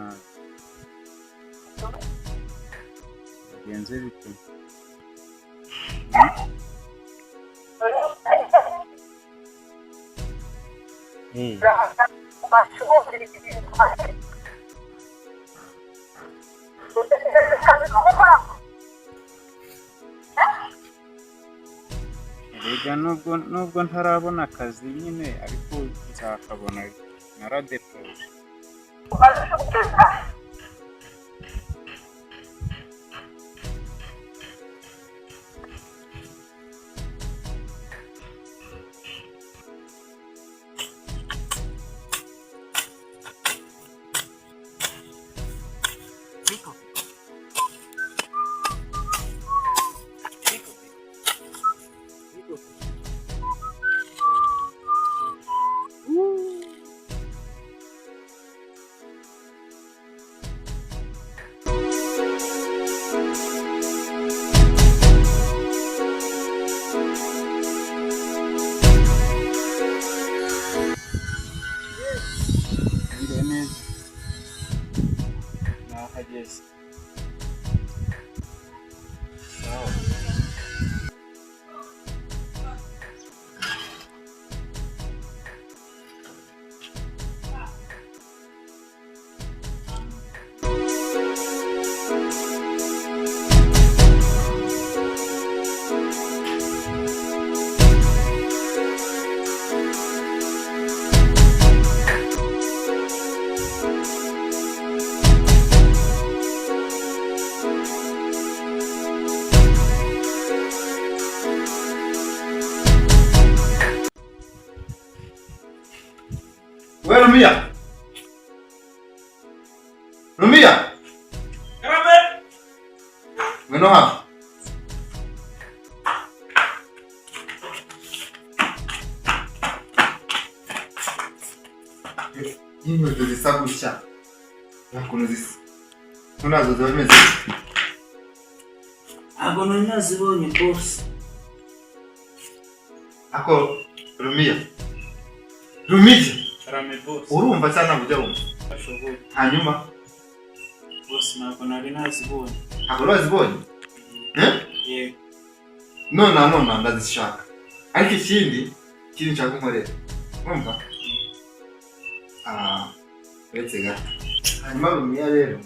Nabi. Bigenze bite? Eh, erega nubwo ntarabona akazi nyine, ariko nzakabona, naradepoje. Mwiriwe neza. Nahageze. Sawa. We Rumiya! Rumiya! Karame! Ngwino hano. Inkweto zisa gutya. Nta kuntu zisa. Ntunazo ziba zimeze gutya. Ntabwo nari nazibonye, boss. Ako Rumiya. Rumiya! Karame, boss. Urumva cyangwa ntabwo ujya wumva? Ashoboye. Hanyuma Boss, ntabwo nari nazibonye. Ntabwo wari wazibonye? Eh? Yego. None ndazishaka. Ariko ikindi nshaka unkorera. Urumva? Ah, uretse gato. Hanyuma Rumiya rero,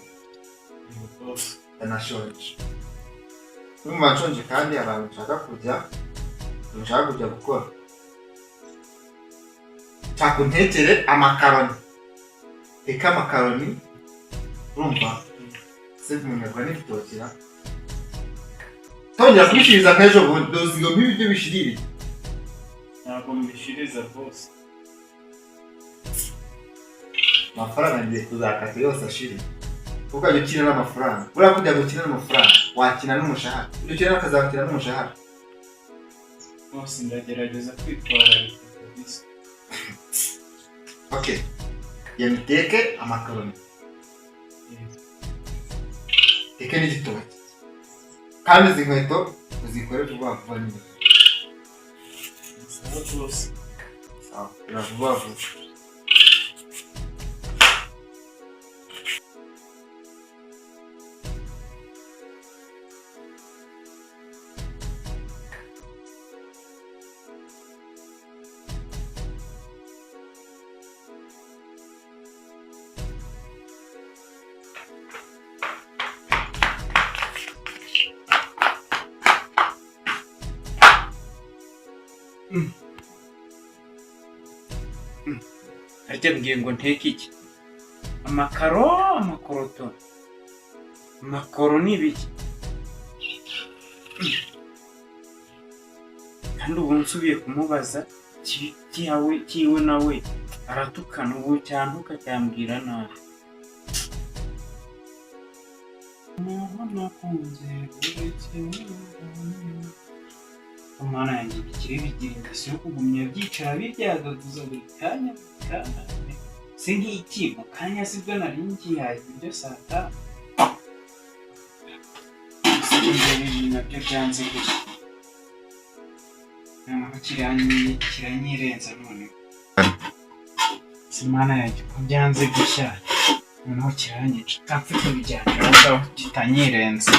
Yego, boss. ndanashonje. Numva nshonje kandi hari ahantu nshaka kujya gukora. Nshaka untekere amakaroni. Teka amakaroni, urumva? Se umuntu agura n'ibitoki ra? Tongera kubishiriza nk'ejo bundi, dozi ngo mpibe ibyo bishiririye. Ntabwo mbishiriza, boss. Amafaranga ngiye kuzakata yose ashire. Kuko ukajya ukina n'amafaranga. Buriya kugira ngo ukine n'amafaranga, wakina n'umushahara. Ujya ukina n'akazakina n'umushahara. Boss, ndagerageza kwitwararika kabisa. Okay. Genda uteke amakaroni. Yego. Teke n'igitoki. Kandi izi nkweto uzikore vuba vuba nyine. Sawa, boss. Sawa, kora vuba vuba. Harya mbwiye ngo nteke iki? Amakaro, amakoroto, amakoro ni ibiki? Kandi ubu nsubiye kumubaza kiwe kiwe, nawe aratukana, ubu cyantuka cyambwira nabi. Umuntu nakunze buri kimwe. Mana yanjye, ibikire bigira ingeso yo kugumya byicara biryagaguza buri kanya, buri kanya. Se nk'iki mu kanya sibwo nari ngihaye ibiryo saa 5? Ese ibi nabyo byanze gushya, noneho kiranyirenza. Noneho se Mana yanjye, ko byanze gushya? Noneho kiranyica, kapfe kubijyana aho ngaho kitanyirenza.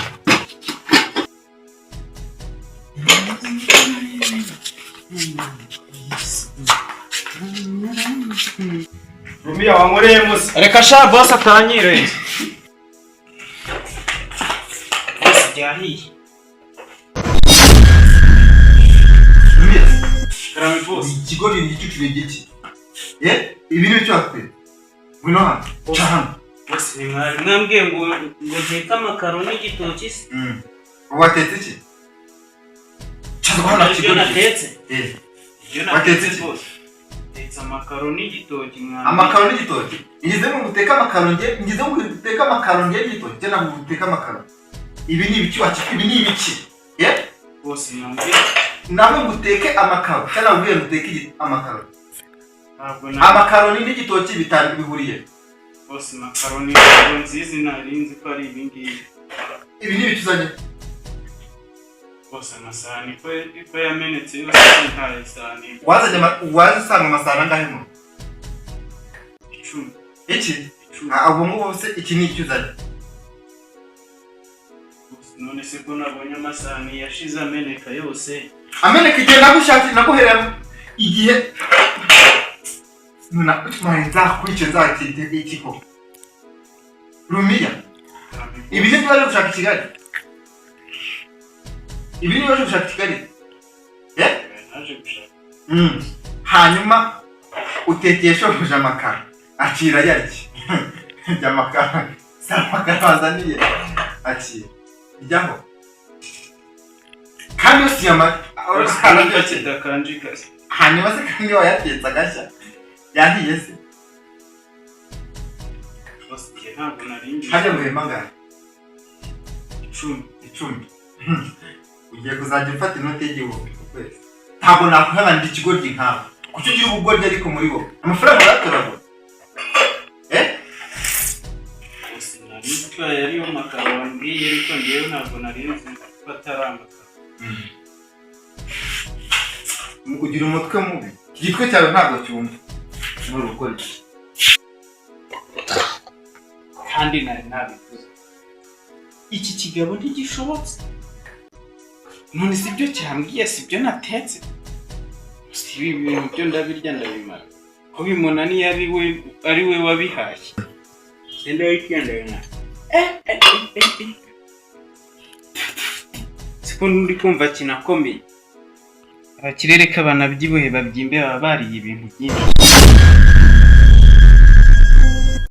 Rumiya wankoreye musa. Reka sha boss atanyirenza. Boss ryahiye. Rumiya, Karame boss. ikigori ni igicucu ni igiki? Eh, ibi ni icyo wakwiye. Ngwino hano. Ca hano. Bose ni mwari mwambwiye ngo nteke amakaro n'igitoki se? Ubu watetse iki? Ca hano Ibyo kigori. natetse. Eh, Ibyo Watetse natetse iki? boss. Natetse amakaro n'igitoki mwana. Amakaro n'igitoki. Ngize ngo uteke amakaro nge, ngize ngo uteke amakaro nge n'igitoki. Njye ntabwo uteke amakaro. Ibi ni ibiki wakika? Ibi ni ibiki? Eh? Boss mwambwiye. Nawe ngo uteke amakaro. Cyangwa nakubwiye ngo uteke amakaro. Ntabwo na Amakaro n'igitoki bitanu bihuriye. Boss makaroni ntabwo nzizi, nari nzi ko ari ibi ngibi. Ibi ni ibiki uzanye? Boss amasahani ko yamenetse yose ntaye isahani. Wazanye waje usanga amasahani angahe mu? 10. Iki? 10. Ah, ubu ngubu se iki ni icyo uzanye? Boss, none se ko nabonye amasahani yashize ameneka yose. Ameneka igihe nagushatse naguheramo igihe nuna nzakwice nzakite iki koko Rumiya, ibi ni byo waje gushaka i Kigali? Ibi ni byo waje gushaka i Kigali? Eh? Naje gushaka. Hanyuma utekeye shobuja amakara akira yarya rya amakara si amakara wazaniye akira ryaho kandi yose yamara. Boss, urumva kidakanjika se? Hanyuma se kandi wayatetse agashya yahiye se? Boss, njye ntabwo nari ngiye. Hajya muhema angahe? 10. 10. Ugiye kuzajya ufata inoti y'1000 ku kwezi. Ntabwo nakwihanganira ikigoryi nkawe. Kuki ugira ubugoryi ariko muri wowe amafaranga urayatoragura? Eh? Boss, nari nzi ko aya ariyo makaro wambwiye, ariko njyewe ntabwo nari nzi ko atari amakaro. Ugira umutwe mubi. Iki gitwe cyawe ntabwo cyumva. Muri gukora iki? Kandi nari nabivuze. Iki kigabo ntigishobotse. None si byo cyambwiye, si byo natetse. Si ibi bintu byo ndabirya ndabimara. Ko bimunaniye ari we wabihashye. Sindabirya ndabimara. Siko ndi kumva kinakomeye. Abakirere k'abanabyibuhe babyimbe baba bariye ibintu byinshi.